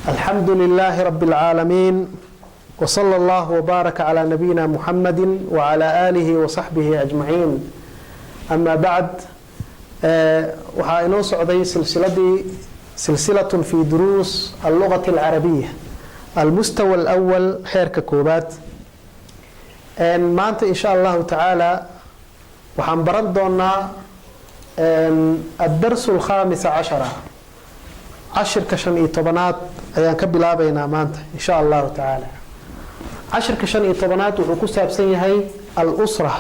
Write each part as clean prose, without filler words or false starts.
الحمد لله رب العالمين، وصلى الله وبارك على نبينا محمد وعلى آله وصحبه أجمعين، أما بعد. Waxaa inoo socday silsiladii سلسلة في دروس اللغة العربية، المستوى الأول، heerka koobaad. Maanta in sha Allahu tacaala waxaan baran doonaa الدرس الخامس عشر، cashirka 15aad ayaan ka bilaabaynaa maanta in sha Allahu tacaala. Cashirka 15aad wuxuu ku saabsan yahay الأسرة،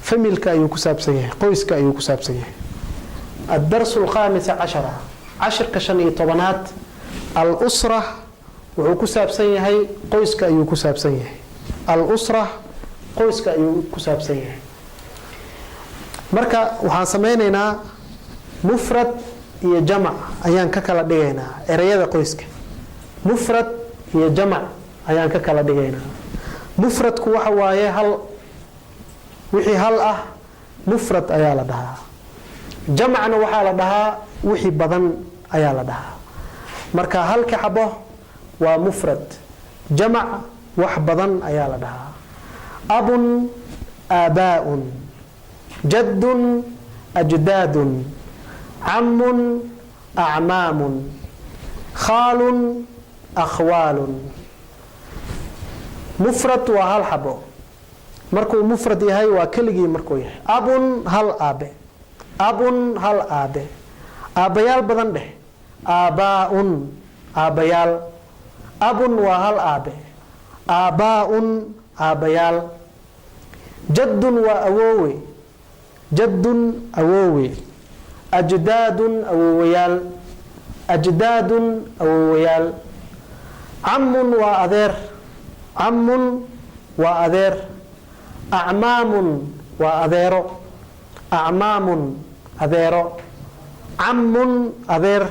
familka ayuu ku saabsan yahay, qoyska ayuu ku saabsan yahay. الدرس الخامس عشر، cashirka 15aad، الأسرة، wuxuu ku saabsan yahay qoyska ayuu ku saabsan yahay. الأسرة, qoyska ayuu ku saabsan yahay. Marka waxaan sameynaynaa mufrad iyo jamac ayaan ka kala dhigaynaa ereyada qoyska. Mufrad iyo jamac ayaan ka kala dhigaynaa. Mufradku waxa waaye hal, wixii hal ah mufrad ayaa la dhahaa. Jamacna waxaa la dhahaa wixii badan ayaa la dhahaa. Marka halka xabo waa mufrad, jamac wax badan ayaa la dhahaa. أب، آباء، جد، أجداد، عم، أعمام، خال، أخوال. Mufrad waa hal xabo. Markuu mufrad yahay waa keligii markuu yahay. أب, hal aabe. أب, hal aabe. Aabbayaal badan dheh: آباء, aabbayaal. أب waa hal aabe, آباء, aabbayaal. جد waa awoowe. جد, awoowe. أجداد, awoowayaal. أجداد, awoowayaal. عم waa adeer. عم waa adeer. أعمام waa adeero. أعمام, adeero. عم, adeer.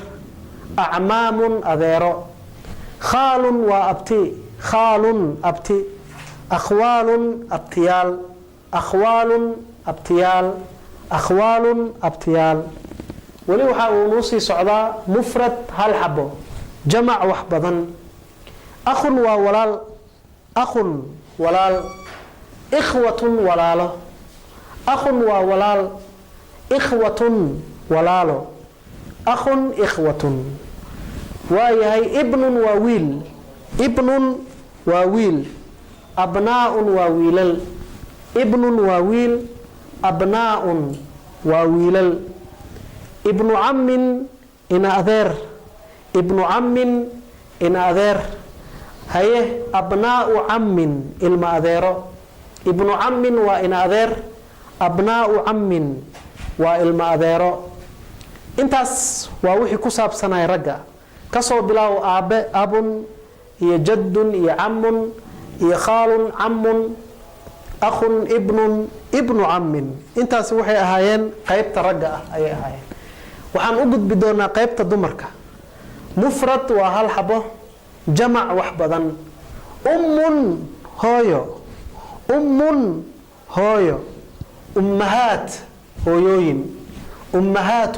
أعمام, adeero. خال waa abti. خال, abti. أخوال, abtiyaal. أخوال, abtiyaal. أخوال, abtiyaal. Weli waxa uu nuu sii socdaa mufrad hal xabo, jamac wax badan. أخ waa walaal. أخ, walaal. إخوة, walaalo. أخ waa walaal. إخوة, walaalo. أخ, إخوة. Waa yahay. ابن waa wiil. ابن waa wiil. أبناء waa wiilal. ابن waa wiil. أبناء waa wiilal. ابن عم, ina adeer. ابن عم, ina adeer. Haye, أبناء عم, ilma adeero. ابن عم waa ina adeer. أبناء عم waa ilma adeero. Intaas waa wixii ku saabsanay ragga. Kasoo bilaawo aabe, أب iyo جد iyo عم iyo خال, عم, أخ, ابن, ابن عم. Intaasi waxay ahaayeen qaybta ragga ah ayay ahaayeen. Waxaan u gudbi doonaa qaybta dumarka. Mufrad waa hal xabo, jamac wax badan. أم, hooyo. أم, hooyo. أمهات, hooyooyin. أمهات,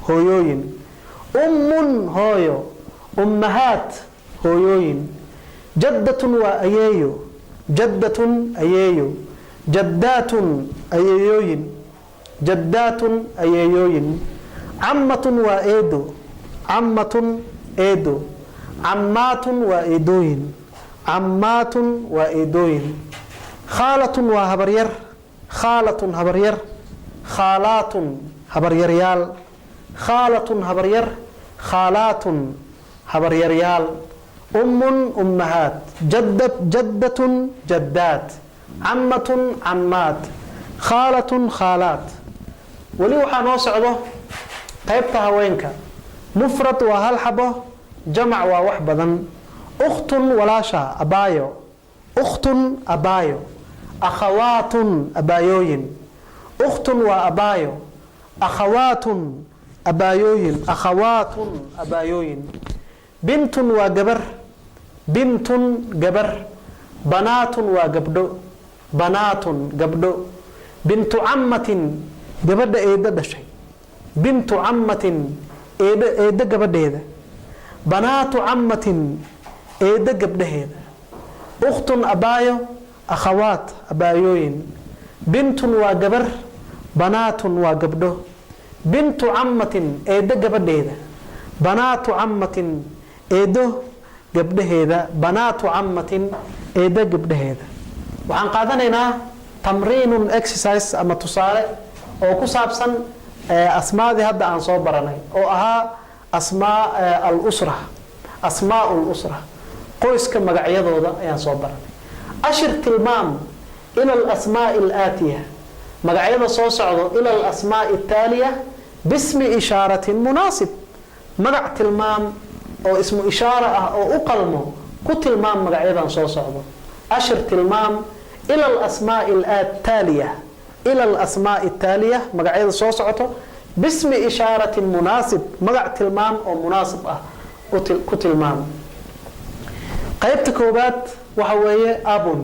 hooyooyin. أم, hooyo. أمهات, hooyooyin. جدة waa ayeeyo. جدة, ayeeyo. جدات, ayeeyooyin. جدات, ayeeyooyin. عمة waa eedo. عمة, eedo. عمات waa eedooyin. عمات waa eedooyin. خالة waa habaryar. خالة, habaryar. خالات, habaryaryaal. خالة, habaryar. خالات, habaryaryaal. أم, أمهات. جدة, جدة, جدات. عمة, عمات. خالة, خالات. Weli waxaa noo socdo qaybta haweenka. Mufrad waa hal xabo, jamac waa wax badan. أخت, walaasha, abaayo. أخت, abaayo. أخوات, abaayooyin. أخت waa abaayo. أخوات, abaayooyin. أخوات, abaayooyin. بنت waa gabar. بنت, gabar. بنات waa gabdho. بنات, gabdho. بنت عمة, gabadha eeddo dhashay. بنت عمة, eedho, eeddo gabadheeda. Banaatu cammatin, eeddo gabdhaheeda. Ukhtun, abaayo. Akhawaat, abaayooyin. Bintun waa gabar, banaatun waa gabdho. Bintu cammatin, eeddo gabadheeda. Banaatu cammatin, eeddo gabdhaheeda. Banaatu cammatin, eeddo gabdhaheeda. Waxaan qaadanaynaa tamriinun, exercise ama tusaale oo ku saabsan asmaadii hadda aan soo baranay oo ahaa asmaa alusra, asmaa lusra, qoyska magacyadooda ayaan soo baranay. Ashir, tilmaam, ila alasmaai alaatiya, magacyada soo socdo, ila alasmaai ataaliya bismi ishaaratin munaasib. Magac tilmaam oo ismu ishaara ah oo u qalmo ku tilmaam magacyadan soo socdo. Ashir, tilmaam, ila alasmaai ataaliya, ila alasmaai ataaliya, magacyada soo socoto, bismi ishaaratin munaasib, magac tilmaam oo munaasib ah ku tilmaam. Qaybta koobaad waxa weeye abun,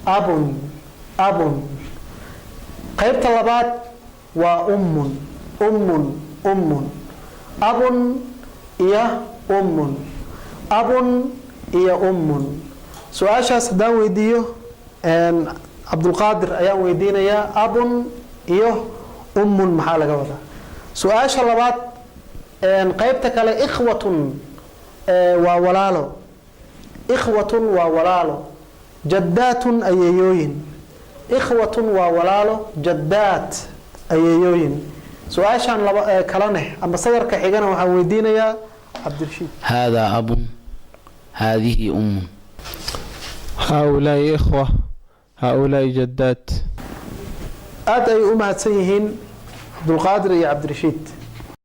abun, abun. Qaybta labaad waa ummun, ummun, ummun. Abun iyo ummun, abun iyo ummun. Su-aashaas haddaan weydiiyo, Cabdulqaadir ayaan weydiinayaa, abun iyo ummun maxaa laga wadaa? Su-aasha labaad, qaybta kale, ikhwatun waa walaalo, ikhwatun waa walaalo, jaddaatun ayeeyooyin. Ikhwatun waa walaalo, jaddaat ayeeyooyin. Su-aashan laba kalene ama sadarka xigana waxaan weydiinayaa Cabdirashiid. هذا أب، هذه أم. هؤلاء إخوة، هؤلاء جدات. Aada ay u mahadsan yihiin Cabdulqaadir iyo Cabdirashiid.